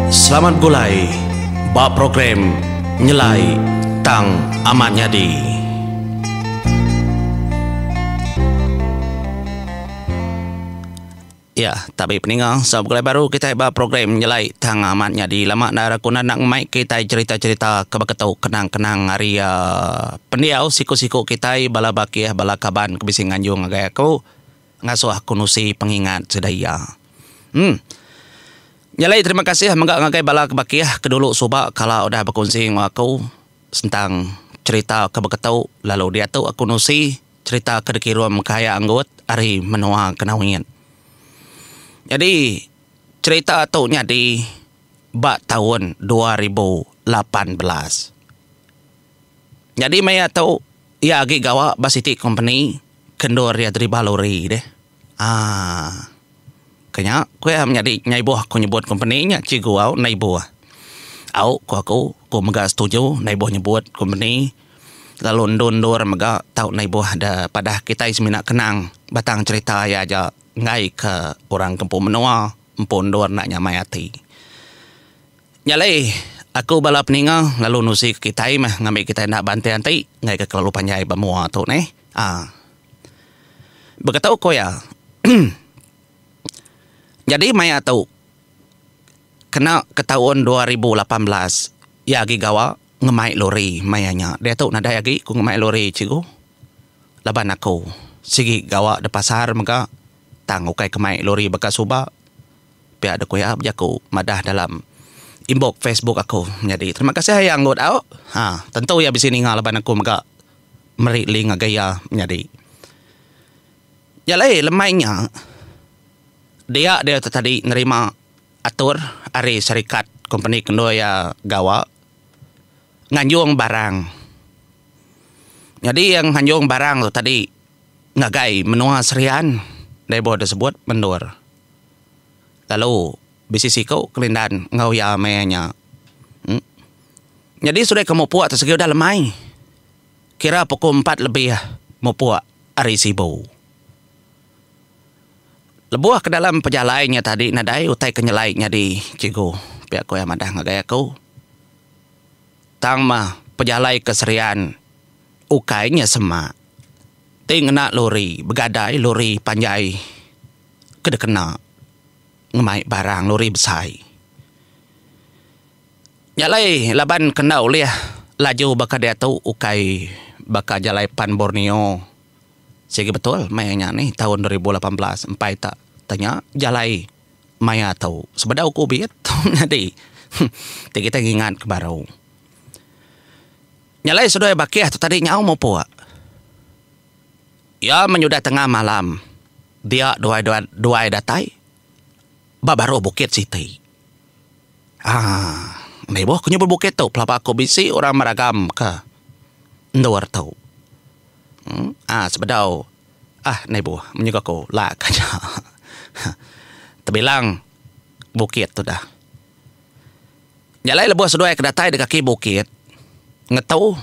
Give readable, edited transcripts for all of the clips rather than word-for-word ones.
Selamat begulai ba program Nyelai Tang Amat Nyadi. Ya, tabi peninga selamat begulai baru kitai ba program Nyelai Tang Amat Nyadi. Lama endar aku enda ngemai kitai cherita-cherita ke baka tu kenang-kenang ari uhh pendiau siku-siku kitai bala bakih bala kaban ke bisi nganjung ngagai aku. Ngasuh aku nusi pengingat sida iya. Em. Nyelai terima kasih mega ngagai bala ke bakih ke dulu suba kala udah bekunsi enggau aku sentang cherita ke beketu lalu diatu aku nusi cherita ke dikirum ke aya Anggut ari menua Kenawit. Nyadi cherita tu nyadi ba taun 2018. Nyadi maya tu iya agi gawa ba siti kompeni ke endur iya deriba lori deh. Aaa. Ke nya ku iya menyadi nya ibuh aku nyebut kompeni nya cikgu au enda ibuh. Au ku aku, ku mega setuju enda ibuh nyebut kompeni lalu endur-endur mega tau enda ibuh da padah kitai semina kenang batang cherita iya aja enggai ke orang ke empu menua empu endur enda nyamai ati. Nya alai, aku bala peninga lalu nusi ke kitai meh ngambi kitai enda bantai enti enggai ke kelalu panjai ba mua tu neh. Aa. Beketu ku iya, Nyadi maya tu kena ke taun 2018 iya agi gawa ngemai lori maya nya. Diatu nadai agi ku ngemai lori cikgu laban aku sigi gawa da pasar mega tang ukai kemai lori baka suba. Pia dek ku iya bejaku madah dalam inbox Facebook aku nyadi. Terima kasih aya anggut au. Ha tentu iya bisi ninga laban aku mega meri link ngagai iya nyadi. Nya alai lemai nya dia dia tu tadi nerima atur ari syarikat kompeni ke endur iya gawa nganjung barang. Nyadi iya nganjung barang tu tadi ngagai menua Serian deh boh disebut endur. Lalu bisi siku kelindan enggau iya maya nya. Nyadi sudai ke mupuk tu sigi udah lemai. Kira pukul empat lebih mupuk ari Sibu. Lebuh ke dalam pejalai nya tadi nadai utai ke nyelai nyadi cikgu pia ku iya madah ngagai aku. Tang mah pejalai ke Serian ukai nya semak. Ti ngena lori begadai lori panjai. Ke dikena ngemai barang lori besai. Nya alai laban ke enda ulih laju baka diatu ukai baka jalai Pan Borneo sigi betul maya nya nih taun 2018 empai ta tanya jalai maya tu sebedau covid nyadi ti kitai ngingat ke baru. Nya alai seduai bakih tu tadi nyau mupuk. Iya menyudah tengah malam dia duai duai datai ba baruh bukit siti. Aaa meh ku nyebut bukit tu pelaba ku bisi orang meragam ka endur tu. Aaa sebedau ah nibuh menyuka ku lak ka nya tebilang bukit tu dah. Nya alai lebuh seduai ke datai da kaki bukit ngetu.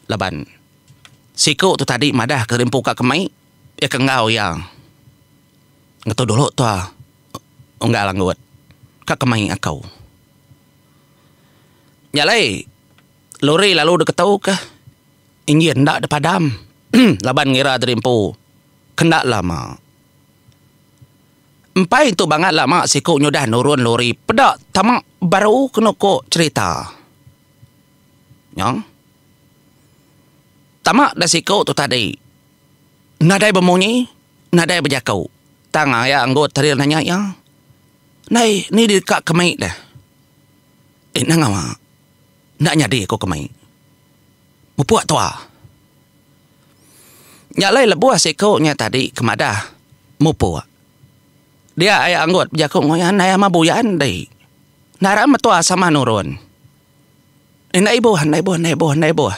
Laban siku tu tadi madah ke empu ka kemai iya ke enggau iya ngetu dulu tua unggal anggut ka kemai aku. Nya alai lori lalu diketu ka enjin enda dipadam laban ngira diri empu ke enda lama. Empai tu bangat lama siku nyudah nurun lori peda tama baru kenu ko cherita. Nya. Tama da siku tu tadi. Nadai bemunyi, nadai bejaku. Tang aya anggut tadi nanya iya. Ndai ni deka kemai deh. Eh nang awa. Enda nyadi aku kemai. Mupuk tua. Nya alai lebuh siku nya tadi ke madah mupuk. Dia aya anggut bejaku enggau iya ndai ama buyan dei. Naram tua sama nurun. Enda ibuh, enda ibuh, enda ibuh, enda ibuh.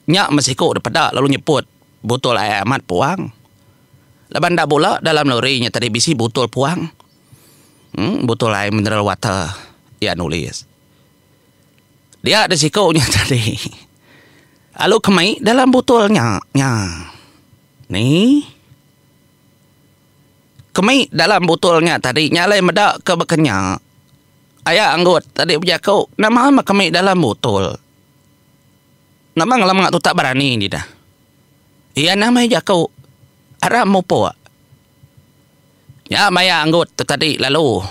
Nya meh siku dipeda lalu nyeput botol ai amat puang. Laban enda bula dalam lori nya tadi bisi botol puang. Em botol ai mineral water iya nulis. Dia deh siku nya tadi lalu kemai dalam botol nya. Nya. Ni. Kemai dalam botol nya tadi nya alai meda ke baka nya. Aya Anggut tadi bejaku nama meh kemi dalam botol. Nama ngelama tu tak berani didah. Iya nama jaku aram mupuk. Nya maya Anggut tu tadi lalu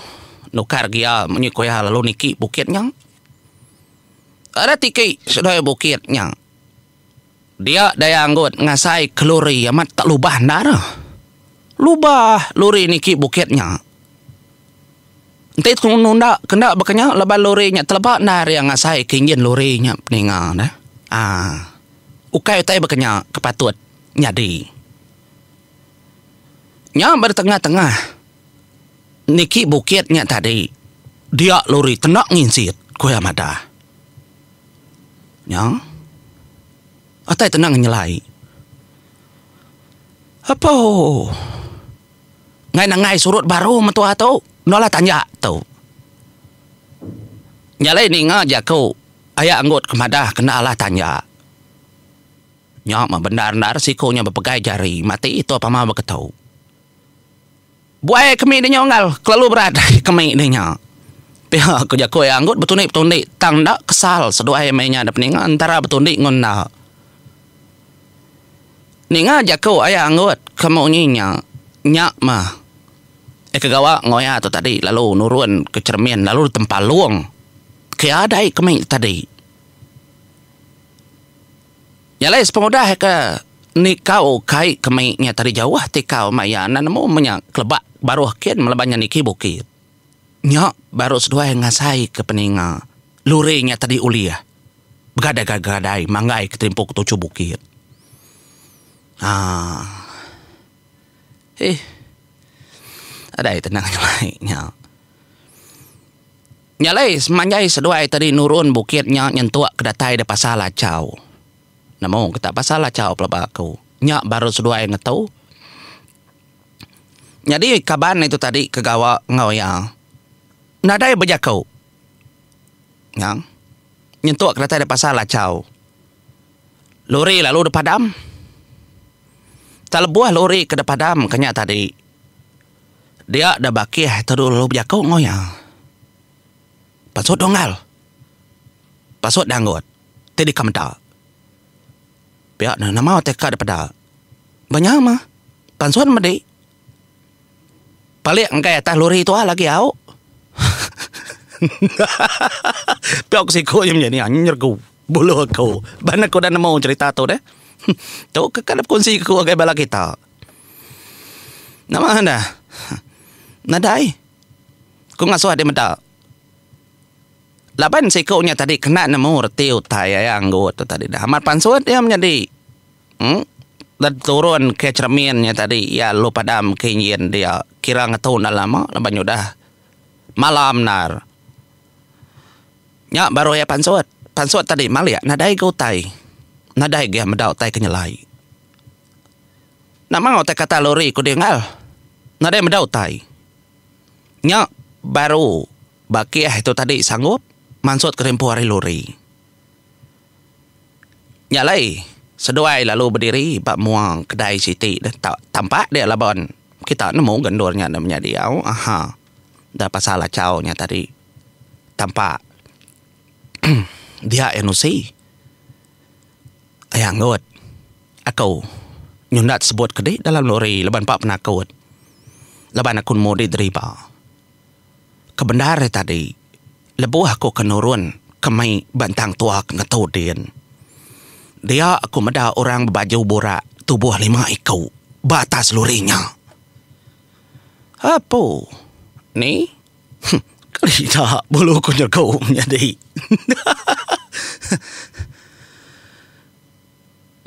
nukar gia munyi ku iya lalu niki bukit nya. Ada tiki seduai bukit nya. Dia daya Anggut ngasai ke lori amat tak lubah endar. Lubah lori niki bukit nya. Enti tu nunda kenda baka nya laban lori nya teleba endar iya ngasai ke injin lori nya peninga ne. Aaa ukai utai baka nya ke patut nyadi. Nya ba tengah-tengah niki bukit nya tadi dia lori tenda nginsit, ku iya madah. Nya atai tenda ngenyelai. Apo ngai nangai surut baru mentua tu enda lah tanja tu. Nya alai ninga jaku aya anggut ke madah kena alah tanja. Nya meh bendar endar siku nya bepegai jari mati tua pama beketu. Buai kemi dinya unggal kelalu berat kemi dinya. Pia ku jaku iya anggut betundi betundi tang enda kesal seduai meh nya dep ninga entara betundi enggau enda. Ninga jaku aya anggut ke munyi nya, nya meh iya ke gawa enggau iya tu tadi lalu nurun ke cheremin lalu ditempalung ke iya dai kemi tadi. Nya alai sepengudah ke nikau kai kemi nya tadi jauh tikau maya enda nemu menya kelebak baruh kin meleban nya niki bukit. Nya baru seduai ngasai ke peninga luri nya tadi ulih begadai-gadai manggai ke terimpu ke tuchu bukit. Haa. Hih. Adai tenang nyelai nya. Nya alai semanjai seduai tadi nurun bukit nya nyentuk ke datai da pasar Lachau. Nemu ke tak pasar Lachau pelaba aku. Nya baru seduai ngetu. Nyadi kaban itu tadi ke gawa enggau iya nadai bejaku. Nya nyentuk ke datai da pasar Lachau. Lori lalu dipadam. Tak lebuh lori ke dipadam ke nya tadi. Dia da bakih tu dulu bejaku enggau iya. Pasut donggal. Pasut danggut ti deka meda. Pia ne nama utai ka dipeda. Ba nya mah pansut medi. Palik enggai atas lori tua lagi au. Pia ku siku nya menyadi nyeregu bulu aku. Ban aku udah nemu cherita tu deh. Tu ke ka bekunsi ku ngagai bala kita. Nama enda? Nadai. Ku ngasuh deh meda. Laban siku nya tadi kena nemu reti utai ai anggut tu tadi dah. Amat pansut iya menyadi. Em da turun ke cheremin nya tadi iya lalu padam ke injin dia. Kira ngetu enda lama laban nyudah malam endar. Nya baru iya pansut. Pansut tadi malik nadai ga utai. Nadai ga meda utai ke nyelai. Nama utai kata lori ku dinggal. Nadai meda utai. Nya baru bakih tu tadi sanggup mansut kerimpu ari lori. Nya alai seduai lalu bediri ba mua kedai siti deh tampak dia laban kita nemu ga endur nya menyadi au aha da pasal achau nya tadi tampak dia iya nusi. Ai anggut. Aku nyunda tesebut ke di dalam lori laban empa penakut. Laban aku nemu di deriba. Ke bendar iya tadi lebuh aku ke nurun ke mei ba entang tua ke ngetu din. Dia aku meda orang bebaju burak tubuh lima iku ba atas lori nya. Apu. Ni. Kali ida bulu ku nyergu menyadi.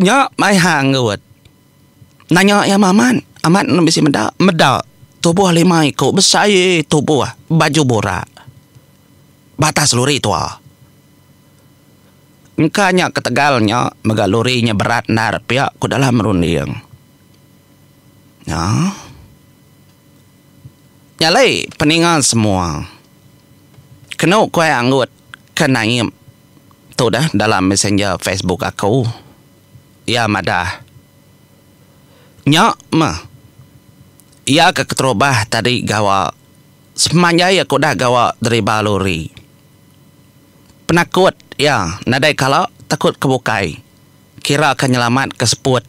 Nya mai hanggut. Nanya iya amat, amat ne bisi meda. Meda tubuh lima iku besai tubuh baju burak ba atas lori tua. Engka nya ketegal nya mega lori nya berat endar pia ku dalam runding. Nya. Nya alai peninga semua. Kenu ku ai anggut ke naip tu dah dalam messenger Facebook aku. Iya madah nya meh iya ke keterubah tadi gawa. Semanjai aku udah gawa deriba lori. Penakut iya nadai kala takut ke bukai. Kira ke nyelamat ke seput.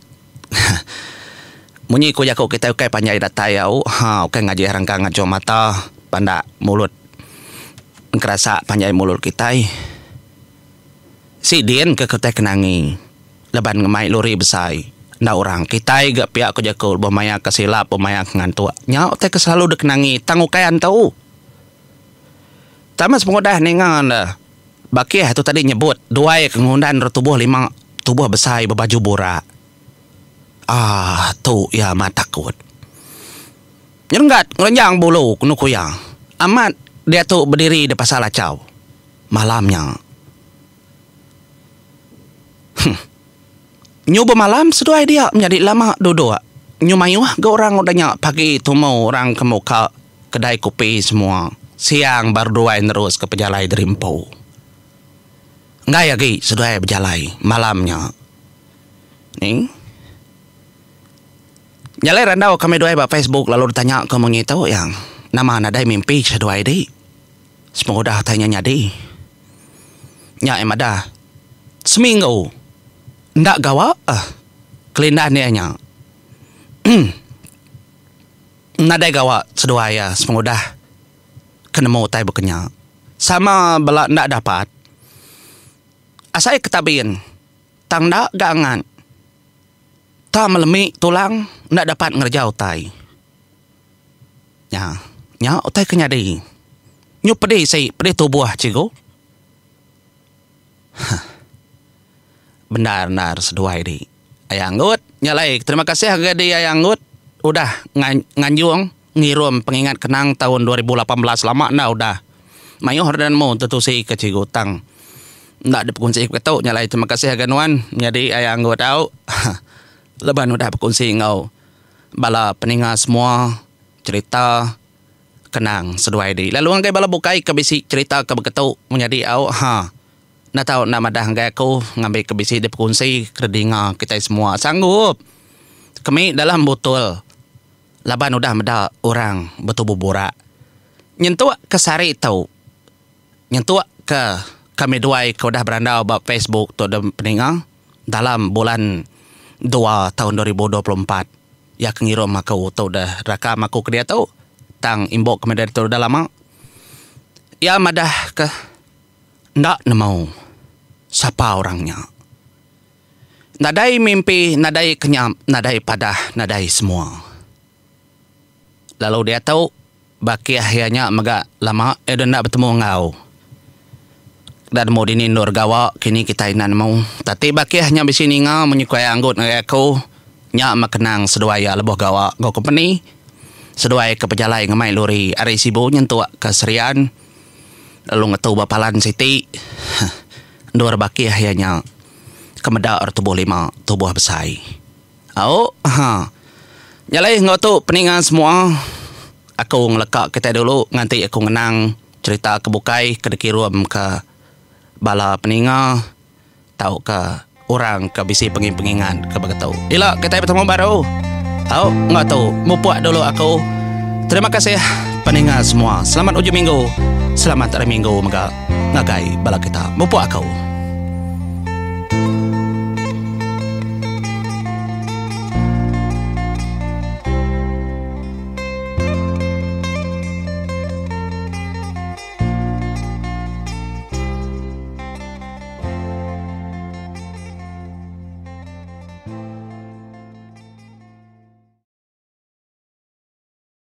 Munyi ku jaku kitai ukai panjai datai au ha ukai ngajih rangkang ngachung mata pandak mulut engkerasa panjai mulut kitai. Sidin ke kitai ke nangi laban ngemai lori besai enda orang kitai ga pia ku jaku lebuh maya ke silap lebuh maya ke ngantuk nya utai ke selalu dek nangi tang ukai antu. Tama sepengudah ninga ne bakih tu tadi nyebut duai ke ngundan retubuh lima tubuh besai bebaju burak. Aaa tu iya amat takut. Nyerenggat ngerenjang bulu kenu ku iya. Amat diatu bediri di pasar Lachau malam nya. Huh. Nyu bemalam seduai dia menyadi lama duduk. Nyu mayuh ga orang udah nya pagi tumu orang ke muka kedai kopi semua. Siang baru duai neruska pejalai diri empu. Enggai agi seduai bejalai malam nya. Ning. Nya alai randau kami duai ba Facebook lalu ditanya ke munyi tu iya nama nadai mimpi seduai di. Sepengudah utai nya nyadi. Nya iya madah seminggu enda gawa eh kelindan iya nya. Nadai gawa seduai iya sepengudah ke nemu utai baka nya. Sama bela enda dapat. Asai ke tabin tang enda ga angat. Tang melemi tulang enda dapat ngereja utai. Nya, nya utai ke nyadi. Nyu pedih isi, pedih tubuh cikgu. Huh. Bendar endar seduai di. Aya Anggut, nya alai terima kasih ngagai di Aya Anggut udah nganjung ngirum pengingat kenang taun 2018 lama enda udah. Mayuh enda nemu tetusi ke cikgu tang enda dipekunsi ke tu nya alai terima kasih ngagai nuan nyadi Aya Anggut au. Laban udah bekunsi enggau bala peninga semua cherita kenang seduai di. Lalu ngagai bala bukai ke bisi cherita ke beketu menyadi au ha enda tau enda madah ngagai aku ngambi ke bisi dipekunsi ke dinga kitai semua sanggup kemi dalam botol laban udah meda orang betubuh burak nyentuk ke sehari tu. Nyentuk ke kami duai ke udah berandau ba Facebook tu peninga dalam bulan dua taun 2024 iya ke ngirum aku tu udah rakam aku ke diatu tang inbox kami diatu udah lama iya madah ke enda nemu sapa orang nya. Nadai mimpi nadai kenyap nadai padah nadai semua. Lalu diatu bakih iya nya mega lama iya udah enda betemu enggau. Enda nemu dini endur gawa kini kitai enda nemu. Tati bakih nya bisi ninga munyi ku iya anggut ngagai aku nya meh kenang seduai iya lebuh gawa enggau kompeni. Seduai ke pejalai ngemai lori ari Sibu nyentuk ke Serian lalu ngetu ba palan siti endur bakih iya nya ke meda retubuh lima tubuh besai. Au ha. Nya alai enggau tu peninga semua aku ngeleka kitai dulu nganti aku ngenang cherita ke bukai ke dikirum ke bala peninga tauka orang ke bisi pengingat ke baka tu. Ila kitai betemu baru. Au enggau tu mupuk dulu aku. Terima kasih peninga semua. Selamat ujung minggu. Selamat hari minggu mega ngagai bala kita. Mupuk aku.